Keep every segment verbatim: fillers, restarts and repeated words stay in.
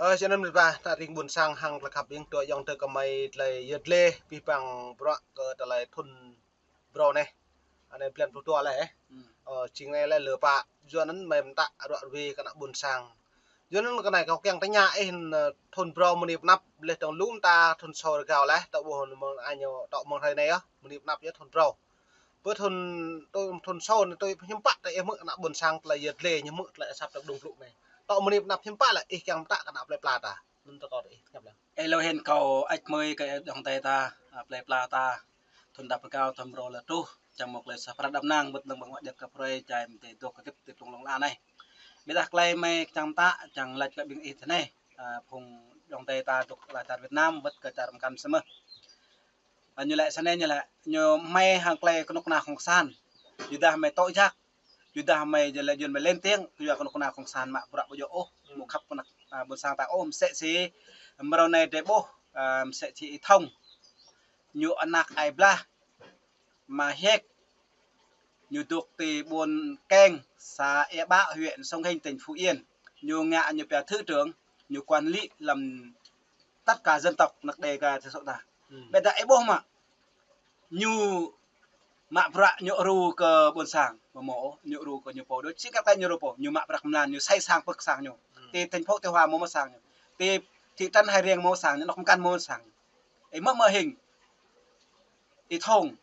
Ơ, sĭt anŭn mĭt wa, ta ring ƀôn sang hăng tơlơi khăp ƀing tui yŏng tơ kơmơi tơlơi yơh lĕ, pih păng bruă kơ tơlơi thun brâo anai. Anai blan pluh dua lĕ, ơ. Hmm. Ơ, jing anai lĕ lơ pă, yua anŭn mơi mơtă ruă rui kơ ană ƀôn sang. Yua anŭn kơ anai kâo kiăng tơña ih, ơ, thun brâo mơni pơnăp, leh tong lŭm ta thun sô rơgao leh, tŏ ƀuh mơ̆ng año, tŏ mơ̆ng hrơi anai yơh, mơni pơnăp yơh thun brâo. Pơ thun, tui, thun sô anai tui hiư̆m pă tơ ih hmư̆ ană ƀôn sang tơlơi yơh lĕ, ñu hmư̆ tơlơi asăp tơ kơdŭng plŭk anai. Tŏ mơni pơnăp hiư̆m pă lĕ ih kiăng mơtă kơ ană plơi pla ta. Anŭn tơ kâo tơ ih, ñăp lăng. Ih lơ hĭn kâo ăt mơi kơ yŏng tơ ta, a, plơi pla ta, thun đăp rơgao thun brâo lĕ truh, čang mơ̆ tơlơi sa prăt đăp năng, ƀơi lŏn ƀơ̆ng wă jăk kơ prơi, čai mơ̆ tơ dŏ kơ tĭp tĭp lŏng lŏng lă anai. Ƀiădah tơlơi mơi čang mơtă, čang laĭ kơ ƀing ih tơ anai, a, phung yŏng tơ ta dŏ kơ čar Việt Nam, ƀơi kơ čar mơkăn samơ̆. A, ñu lĕ sa anai ñu lĕ, ñu mơi hăng tơlơi kơnuk kơna kông san. Yua dah mơi tŏ jak, yua dah mơi jơlĕ jun mơi lên tiếng, yua kơnuk kơna kông san mă bruă ƀu djơ̆ ôh, mơ̆ khăp kơnuk, a, ƀôn sang ta ôh, msĕ si, mrâo anai drơi ƀuh, a, msĕ si Y Thông. Ñu anăk ai blah, Ma Hiek, ñu dŏ ti ƀôn Keng, xã Ea Bă, huyện Sông Hinh, tỉnh Phú Yên. Ñu ngă ñu pia thứ trưởng, ñu quản lý lăm tất cả dân tộc năk Đêga tơ sŏk ta. Hmm. Ƀiădah ih ƀuh mă, ñu mă bruă ñu ru kơ ƀôn sang, mơ̆ mơ̆, ñu ru kơ ñu pô. Đôč sĭt kơ ñu ru pô, ñu mă bruă mlan, ñu sai sang pơ sang ñu. Hmm. Ti thành phố Tuy Hòa mơ̆ mă sang ñu. Ti thị trấn Hai Riêng mơ̆ mă sang ñu, nŏk mơkăn mơ̆ mă sang ñu. Ih mơ̆ mơ̆ hing. Y Thông.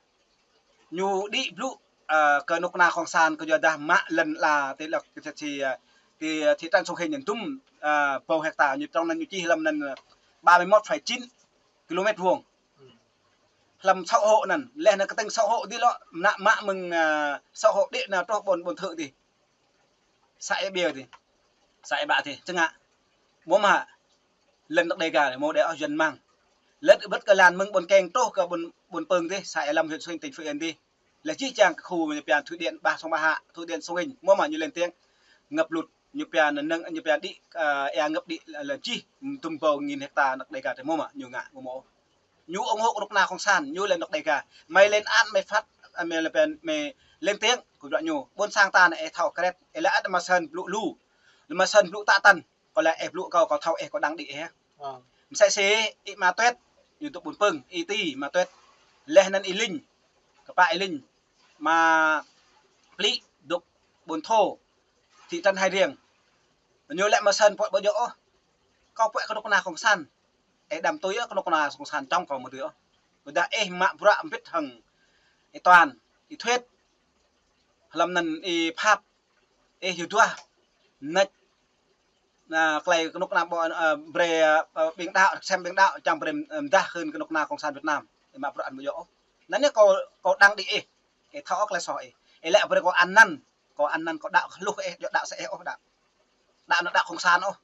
Ñu đĭ blŭ, a, kơnuk kơna kông san kơ yua dah mă lŏn la ti lŏk kơ ti, a, ti, a, thị trấn Sông Hinh anŭn dŭm, a, rơbâo hecta ñu trong anŭn ñu čih lăm anŭn, a, ba mươi mốt phẩy chín ki-lô-mét vuông. Lăm xã hội anŭn, leh anŭn kơtang xã hội dih lŏ, mă mă mơ̆ng, a, xã hội đĭ anŭn truh ƀôn, ƀôn thự dih. Xã Ea Bia dih. Xã Ea Bă dih, čơngă. Mơ̆ mă, lŏn năk Đêga anai, mơ̆ đe ôh dân mơ̆ng. Lĕ ƀơi kơ lăn mơ̆ng ƀôn Keng truh kơ ƀôn, ƀôn Pơng dih, xã Ea Lâm, huyện Sông Hinh, tỉnh Phú Yên dih. Lĕ jih jang kơ khu ñu pia thủy điện Ba Sông Ba Hạ, thủy điện Sông Hinh, mơ̆ mă ñu lên tiếng. Ngập lụt, ñu pia năng, ñu pia đĭ, a, ea ngập đĭ lŏn jih, dŭm rơbâo nghìn hecta năk Đêga tơ mơ̆ mă, ñu ngă, mơ̆ mơ̆. Ñu ủng hộ kơnuk kơna kông san, ñu lĕ nŏk Đêga. Mơi lên án, mơi phát, a, mơi lĕ pia, mơi lên tiếng, kơ bruă ñu. Ƀôn sang ta anai ih thâo kret, ih lĕ ăt mă sơnă blŭ lu. Lĕ mă sơnă blŭ tă tăn, kâo lĕ ih blŭ kâo, kâo thâo ih, kâo đang đĭ ih. Msĕ si Y Ma Tuet, ñu dŏ ƀôn Pơng, Y Ti Ma Tuet. Leh anŭn Y Linh, kơpă Y Linh, Ma Plĭ, dŏ ƀôn Thô, thị trấn Hai Riêng. Ñu lĕ mă sơnă pô ƀu djơ̆ ôh. Kâo pô kơnuk kơna kông san. Ih đăm tui ôh, kơnuk kơna kông san čong kâo mơ̆ tui ôh. Ƀôdah ih mă bruă mbĭt hăng Y Toàn, Y Thuet. Lăm anŭn Y Phap, ih yua duah. Nĕč, a, tơlơi kơnuk kơna ƀu, a, brơi, a, ƀing đaŏ, sem ƀing đaŏ, čang brơi, a, mơdah hưn kơnuk kơna kông san Việt Nam. Ih mă bruă anŭn ƀu djơ̆ ôh. Anŭn anai kâo, kâo đang đĭ ih. Ih thâo ôh tơlơi soh ih. Ih lĕ brơi kâo ăn năn. Kâo ăn năn kâo đaŏ hluh ih, djơ̆ đaŏ sĕ ih ôh đaŏ. Đaŏ anŭn đaŏ kông san ôh.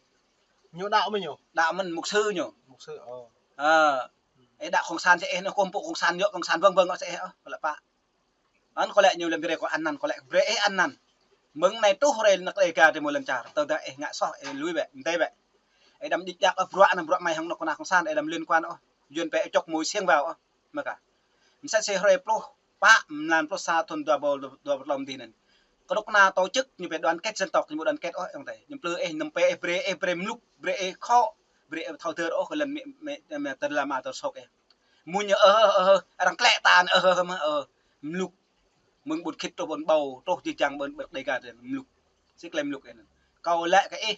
Ñu đaŏ mơ̆ ñu? Đaŏ mơ̆n mục sư ñu. Mục sư, ơ. Ơ. Ih đaŏ kông san sĕ ih, anŭn kông pŭ kông san yơh, kông san vâng vâng sĕ ih ôh, kâo lĕ pă. Anŭn kâo lĕ ñu lĕ brơi kâo ăn năn, kâo lĕ brơi ih ăn năn. Mơ̆ng anai truh hrơi năk Đêga tơ mơ̆ lŏn čar, tơdah ih ngă soh, ih lui bĕ, mơdơi bĕ. Ih đăm djik djak ôh bruă anŭn bruă mơi hăng kơnuk kơna kông san, ih đăm liên quan ôh. Yuan pĕ čŏk mui siêng wao ôh. Mơ̆ ka. Msĕ si hrơi pluh pă, mlan pluh sa thun dua rơbâo dua pluh lăm dih anŭn. Kơnuk kơna tổ chức ñu pia đoàn kết dân tộc, ñu ƀu đoàn kết ôh, yŏng tơ. Ñu plư ih, nơm pĕ ih, brơi ih, brơi mluk, brơi ih khŏ, brơi ih thâo dơr ôh, kơ lŏn mĕ, mĕ, mĕ tơlơi mă tơlơi sŏk ih. Mơ̆ ñu, ơ, ơ, ơ, ơ, arăng klĕ ta anŭn, ơ, ơ, ơ, mă, ơ. Mluk. Mơ̆ng ƀôn Khit truh ƀôn Bâu, truh jih jang ƀôn, ƀôn Đêga tơ, mluk. Sĭt tơlơi mluk ih anŭn. Kâo lĕ kơ ih.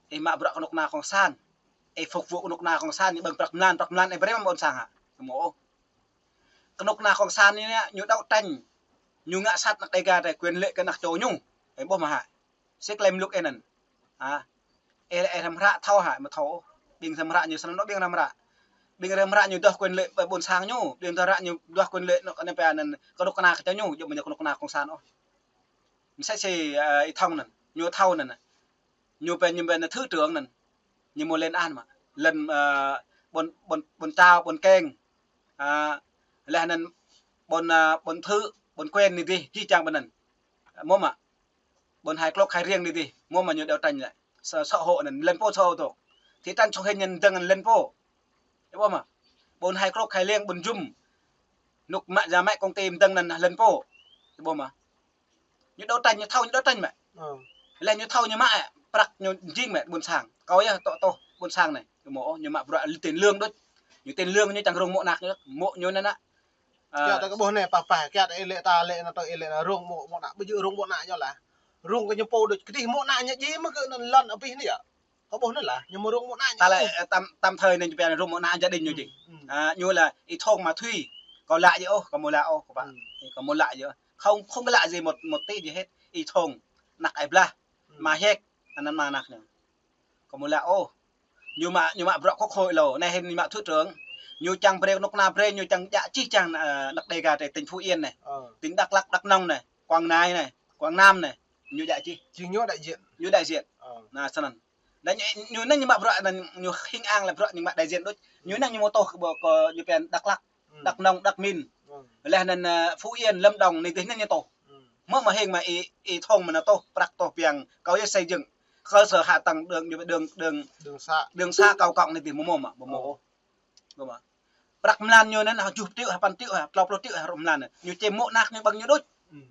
Ih mă bruă kơnuk kơna kông san. Ih phục vụ kơnuk kơna kông san, ñu ƀơ̆ng prăk mlan, prăk mlan ih brơi mơ̆ ƀôn sang hă? Mơ̆ ôh. Kơnuk kơna kông san ñu, ñu đấu tranh. Ñu ngă sat năk Đêga tơ quyền lợi kơ anăk čô ñu. Ih ƀuh mơ̆ hă? Sĭt tơlơi mluk ih anŭn. Hă? Ih lĕ ih răm hră thâo hă, mơ̆ thâo. Ƀing răm hră ñu sơnăn ôh ƀing răm hră. Ƀing răm hră ñu duah quyền lợi ƀôn sang ñu. Ƀing răm hră ñu duah quyền lợi nŏk anai pia anŭn kơnuk kơna kơ čô ñu, djơ̆ mơ̆ ñu kơnuk kơna kông san ôh. Msĕ si, ơ, Y Thông anŭn, ñu thâo anŭn. Ñu pia, ñu pia anŭn thứ trưởng anŭn. Ñu mơ̆ lên án mă. Lŏn, ơ, ƀôn, ƀôn, ƀôn Trao, ƀôn Keng. A, leh anŭn ƀôn, a, ƀôn Thự, ƀôn Quen anai dih, jih jang ƀôn anŭn. Mơ̆ mă. Ƀôn Hai Klôk, Hai Riêng anai dih. Mơ̆ mă ñu đấu tranh lĕ. Xã, xã hội anŭn, lŏn pô xã hội dŏ. Thị trấn Sông Hinh anŭn dơ̆ng lŏn pô. Ih ƀuh mơ̆. Ƀôn Hai Klôk, Hai Riêng, ƀôn Jum. Nŏk mă nhà máy công ty dơ̆ng anŭn lŏn pô. Ih ƀuh mơ̆. Ñu đấu tranh, ñu thâo ñu đấu tranh mă. Ơ. Leh ñu thâo ñu mă, ơ. Prăk ñu jing mĕt ƀôn sang. Kâo yơh tŏ tŏ ƀôn sang anai. Ñu mơ̆, ñu mă bruă tên lương đôč. Ñu tên lương ñu čang rông mŏ anak ñu, mŏ ñu anai nă. Kiăo ta kơ ƀuh anai pah pah, kiăo ta ih lĕ ta lĕ anai tŏ ih lĕ anai rông mŏ, mŏ anak, ƀu djơ̆ rông mŏ anak ñu lah. Rông kơ ñu pô đôč, kơdih mŏ anak ñu djai mơ̆ kơ anŭn lŏn abih anai yơh. Kâo ƀuh anai lah, ñu mơ̆ rông mŏ anak ñu. Ta lĕ, ơ, tăm, tăm thời anai ñu pia rông mŏ anak gia đình ñu jing. Ơ, ñu lah ih thong mă thui. Kâo lă djơ̆ ôh, kâo mơ̆ lă ôh, kâo ƀă. Kâo mơ̆ lă djơ̆. Không, không có lạ gì một, một tí gì hết. Ih thong, anak ih blah. Mă hiĕk, anŭn mă anak ñu. Kâo mơ̆ lă ôh. Ñu mă, ñu mă bruă kơ khối lô, anai hĭn ñu mă thủ trưởng. Ñu čang brơi kơnuk kơna brơi, ñu čang djă čih čang, ơ, anak Đêga tơ tỉnh Phú Yên anai. Tỉnh Đắk Lắk, Đắk Nông anai, Quảng Ngãi anai, Quảng Nam anai. Ñu djă čih. Jing ñu đại diện. Ñu đại diện. Anai, snăn. Anai ñu, ñu anai ñu mă bruă, anai ñu hing ang lĕ bruă ñu mă đại diện đôč. Ñu anai ñu mơ̆ tŏ kơ ƀơ kơ ñu pia Đắk Lắk, Đắk Nông, Đắk Minh. Leh anŭn, ơ, Phú Yên, Lâm Đồng, anai dih anai ñu tŏ. Mơ̆ mă hing mă ih, ih thong mơ̆ anai tŏ, prăk tŏ piăng, kâo yơh xây dựng. Cơ sở hạ tầng đường, đường, đường, đường sá kâo kŏng anai dih mơ̆ mơ̆ mă, mơ̆ mơ̆. Prăk mlan ñu anŭn, ha, juh triệu, ha, păn triệu, ha, klâo pluh triệu, ha, rŏ mlan. Ñu čem mŏ anak ñu ƀơ̆ng ñu đôč.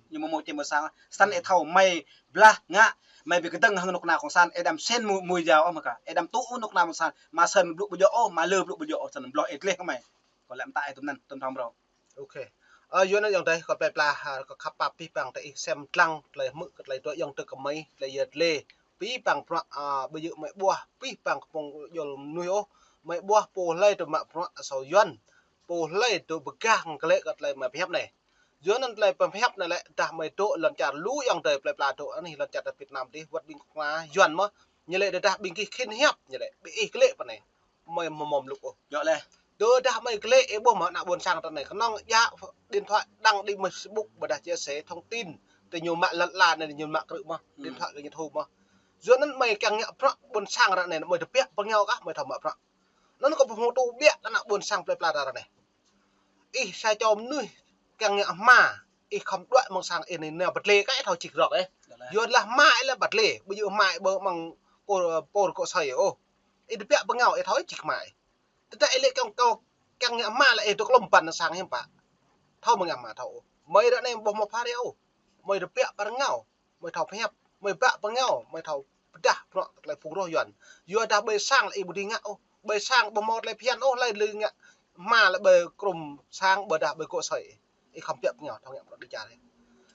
Ñu mơ̆ mŏ čem mơ̆ sang. Snăn ih thâo mơi blah ngă, mơi ƀu kơdơ̆ng hăng kơnuk kơna cộng sản, ih đăm sen mui, mui jao ôh mơ̆ ka. Ih đăm tŭ kơnuk kơna cộng sản, mă sơnăn blŭ ƀu djơ̆ ôh, mă lơ blŭ ƀu djơ̆ ôh, sơnăn bloh ih gleh kơ mơi. Kâo lĕ mơta ih tui anŭn, tui thâo mrâo. Ok. Ơ, yua anŭn ayŏng adơi, kâo plơi pla, ha, kâo khăp pap abih bang tơ ih sem tlang, tơlơi hmư̆ kơ tơlơi dŏ ayŏng adơi kơ mơi, tơlơi yơh tơlơi. Abih bang bruă, ơ, ƀu djơ̆ mơi ƀuah, abih bang kơpŭng djŏl mơnuih ôh, mơi ƀuah pô hlơi tơ mă bruă asâo Yuăn, pô hlơi tơ pơgah kơ lĕ kơ tơlơi mơi pơhiăp anai. Yua anŭn tơlơi pơhiăp anai lĕ, dah mơi dŏ lŏn čar lu ayŏng adơi plơi pla dŏ anai, lŏn čar Việt Nam dih, wơ̆t ƀing kơna Yuăn mơ̆, ñu lĕ dah ƀing gih khĭn hiăp, ñu lĕ, ƀing ih kơ lĕ pơ anai. Mơi mơ̆ mơ̆ mlŭk ôh. Djơ̆ leh. Tơdah mơi kơ lĕ ih ƀuh mơ̆ ană ƀôn sang ta anai. Kơnơ̆ng djă điện thoại đăng đi mơ̆ Facebook ƀôdah chia sẻ thông tin. Tơ ñu mă lŏn ala anai ñu mă krư̆ mơ̆. Điện thoại kơ ñu thu mơ̆. Yua anŭn mơi kiăng ngă bruă ƀôn sang ră anai mơi tơbiă pơngao kah mơi thâo mă bruă. Anŭn kâo pơhmutu biă ană ƀôn sang plơi pla ta ră anai. Ih sa čô mơnuih kiăng ngă hma, ih khŏm đuaĭ mơ̆ng sang ih anai nao pơdlê kah ih thâo čih rŏk ih. Yua lah hma ih lĕ pơdlê, ƀu djơ̆ hma ih ƀơ mơ̆ng pô, pô rơkŏ sơi ôh. Ih tơbiă pơngao ih thâo čih hma ih. Tơdah ih lĕ kiăng kâo, kiăng ngă hma lĕ ih dŏ klŏm ƀăn sang hiư̆m pă. Thâo mơ̆ ngă hma thâo ôh. Mơi ră anai ƀuh mơ̆ phara ôh. Mơi tơbiă pơngao. Mơi thâo pơhiăp. Mơi ƀă pơngao. Mơi thâo pơdah bruă tơlơi phung roh Yuăn. Yua dah ƀơi sang lĕ ih ƀu dưi ngă ôh. Ƀơi sang ƀu hmâo tơlơi phiăn ôh lơi lơi ngă hma lĕ ƀơi krŭm sang ƀôdah ƀơi rơkŏ sơi. Ih khŏm biă pơngao thâo ngă bruă dêh čar.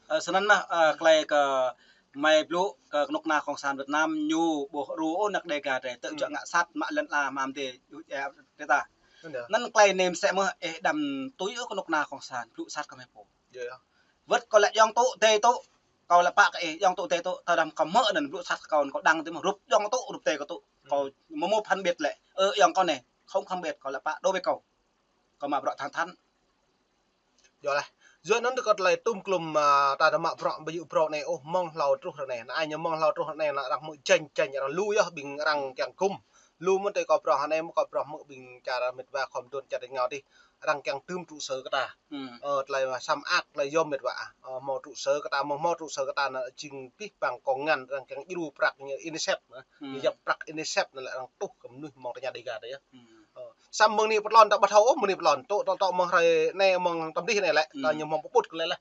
Ơ, snăn mơ̆, ơ, tơlơi kơ mơi blŭ kơ kơnuk kơna cộng sản Việt Nam ñu ƀu rŭ ôh ană Đêga drei tơ jŏ ngă sat mă lŏn ala mă mdê, ơ, drei ta. Anŭn tơlơi anai mơsĕ mơ̆ ih đăm tui ôh kơnuk kơna cộng sản blŭ sat kơ mơi pô. Wơ̆t kâo lĕ ayŏng tŏ dê tŏ, kâo lĕ pă kơ ih ayŏng tŏ dê tŏ, tơdah kâo hmư̆ anŭn blŭ sat kơ kâo, kâo đăng tơ mơ̆ rup ayŏng tŏ rup dê kâo tŏ. Kâo mơ̆ mơ̆ phân biệt lĕ, ơ, ayŏng kâo anai, không phân biệt, kâo lĕ pă đối với kâo. Kâo mă bruă thẳng thắn. Yua leh. Yua anŭn tơ kơ tơlơi tum klŭm, ơ, ta tơ mă bruă ƀu djơ̆ bruă anai ôh mơ̆ng hlâo truh ră anai. Anai ñu mơ̆ng hlâo truh ră anai arăng hmư̆ jĕng jĕng arăng lu yơh ƀing arăng kiăng gŭm. Lu mơ̆n tơ kâo bruă anai mơ̆ kâo bruă hmư̆ ƀing čar mĕt wa khŏm dŏ čar rơngiao dih. Arăng kiăng tŭm trụ sở kơ ta. Ơ, tơlơi mơ̆ săm ak tơlơi yôm mĕt wa. Ơ, hmâo trụ sở kơ ta, mơ̆ hmâo trụ sở kơ ta anŭn jing abih bang kông ngăn arăng kiăng djru prăk ñu UNICEF. Ñu yap prăk UNICEF anŭn lĕ arăng tuh kơ mơnuih mơ̆ng tơña Đêga ta yơh. Ơ, săm mơ̆ng anai pơtlon ta ƀu thâo ôh mơ̆ng anai pơtlon. Tŏ, tŏ, tŏ mơ̆ng hrơi anai mơ̆ng tăm dih anai lĕ. Ta ñu hmâo pơƀut kơ lĕ leh.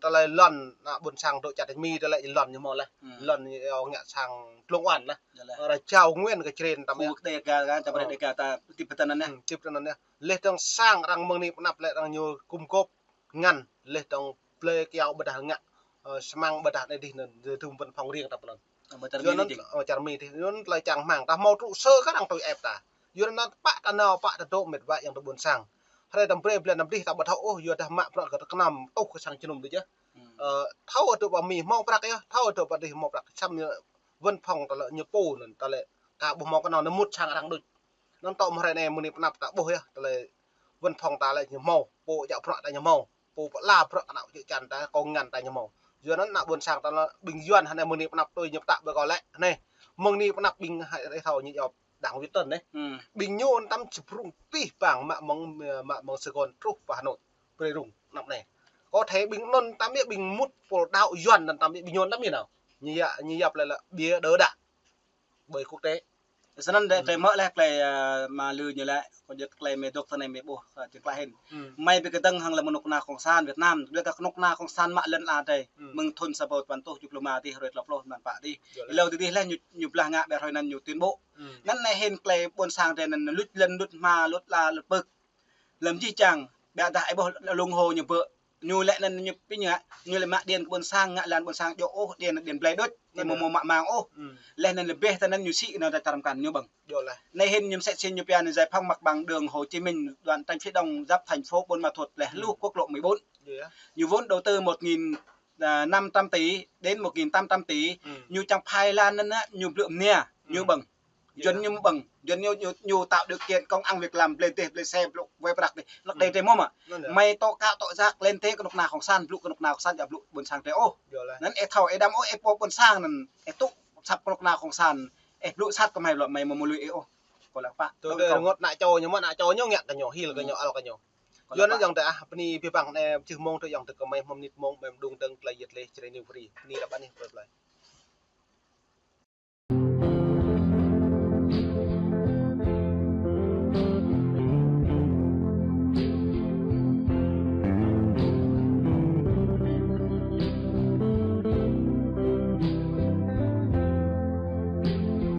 Tơlơi lŏn ană ƀôn sang dŏ čar Mi tơlơi lŏn ñu hmâo leh. Lŏn ñu ngă sang dlông oan leh. Arăng jao nguyên kơ črên tăm yơh. Khu Đêga, čar Đêga ta tip pơtăn anŭn yơh. Tip pơtăn anŭn yơh. Leh dơ̆ng sang arăng mơ̆ng anai pơnăp lĕ arăng ñu gum gôp ngăn. Leh dơ̆ng blơi kyâo ƀôdah ngă, ơ, sơmăng ƀôdah anai dih anŭn, dơ̆ng văn phòng riêng ta pơnăn. Ơ, ƀôdah čar Mi anai dih. Ơ, čar Mi dih. Anŭn tơlơi čang hmang. Ta hmâo trụ sở kơ arăng tui ĕp ta. Yua anŭn pă ta nao, pă ta dŏ mĕt wa ayŏng adơi ƀôn sang. Hrơi tăm brơi blan tăm dih ta ƀu thâo ôh, yua dah mă bruă kơ ta kơnăm tuh kơ sang jơnum đôč yơh. Ơ, thâo adơi pă Mi hmâo prăk yơh, thâo adơi pă dih hmâo prăk. Săm ñu văn phòng ta lĕ ñu pô anŭn, ta lĕ ka ƀu hmâo kơnơ̆ng anŭn mŭt sang arăng đôč. Anŭn tŏ mơ̆ hrơi anai mơ̆ng anai pơnăp ta ƀuh yơh, tơlơi văn phòng ta lĕ ñu hmâo, pô djă bruă ta ñu hmâo. Pô pơala bruă kơ ană čư̆ čan ta, kông ngăn ta ñu hmâo. Yua anŭn ană ƀôn sang ta lĕ ƀing Yuăn hơnai mơ̆ng anai pơnăp tui ñu pơtă ƀơi kâo lĕ. Anai, mơ̆ng anai pơnăp ƀing hai ih thâo ñu yua đảng Việt Tân anai. Ƀing ñu anŭn tăm či brŭng abih bang mă mơ̆ng, mă mơ̆ng Sài Gòn truh pơ Hà Nội. Brơi rŭng pơnăp anai. Có thể ƀing anŭn tăm yơh ƀing mŭt pô đaŏ Yuăn anŭn tăm yơh ƀing ñu anŭn tăm yơh nao. Ñu yap, ñu yap lĕ lĕ bia đỡ đạn. Ƀơi quốc tế. Snăn dêh, drei mơ̆ leh klei, ơ, mă lư ñu lĕ, kơ jơ̆ klei mơ̆ dŏ tơ anei mơ̆ ƀuh, ơ, jơ̆ klei hĭn. Mai ƀing kơdơ̆ng hăng lĕ mơnŭk kơna Cộng sản Việt Nam, dŏ kơ kơnŭk kơna Cộng sản mă lŏn ala drei. Mơ̆ng thŭn sa rơbâo dua păn êtuh kơjăp pluh ma dih, hruê tlâo pluh anăn pă dih. Êlâo dih dih leh ñu, ñu blah ngă ƀiă hruê anăn ñu tuyên bố. Anăn anei hĭn klei ƀuôn sang drei anăn luč lŏn luč hma luč ala luč pưk. Lăm jih jang, ƀiădah ih ƀuh lŏn hô ñu ƀơ̆. Ñu lĕ anăn ñu pĭ ñu ngă, ñu lĕ mă điện kơ ƀuôn sang, ngă lăn ƀuôn sang djŏ ôh, điện, điện blai đôč, ih mơ̆ mơ̆ mă mang ôh. Leh anăn lĕ ƀĕ tơ anăn ñu sĭ anăn ta čar mkăn ñu ƀơ̆ng. Anei hĭn ñu msĕ si ñu pia anăn giải phóng mặt bằng đường Hồ Chí Minh, đoạn Tránh Phía Đông giáp thành phố Buôn Ma Thuột leh lu quốc lộ mười bốn. Ñu vốn đầu tư một nghìn, à, năm trăm tỷ đến một nghìn tám trăm tỷ. Ñu čang phai lăn anăn á, ñu blư̆ mnia, ñu ƀơ̆ng. Yuăn ñu ƀơ̆ng, Yuăn ñu, ñu, ñu tạo điều kiện công ăn việc làm, blei dêh, blei xe, blei wai prăk dih. Lăk đei drei mơ̆ mă. Mai tŏ kă tŏ jak, lĕ tơ kơnŭk kơna Cộng sản, blŭ kơnŭk kơna Cộng sản, djă blŭ ƀuôn sang drei ôh. Anăn ih thâo, ih đăm ôh, ih pô ƀuôn sang anăn, ih tŭ săp kơnŭk kơna Cộng sản, ih blŭ sat kơ mai lŏ mai mơ̆ mơ̆ lui ih ôh. Kơ lăk pă. Tơ dêh rơngot ană čô ñu mă, ană čô ñu ngă kơ ñu, hil kơ ñu, ăl kơ ñu. Yuăn anăn yŏng dêh ah, bơni abih bang anei, jih mông tơ yŏng dêh kơ mai hmâo mơnit mông, mai mđung dơ̆ng klei yăt leh, črei ni free. Bơni lăp anei, bye bye.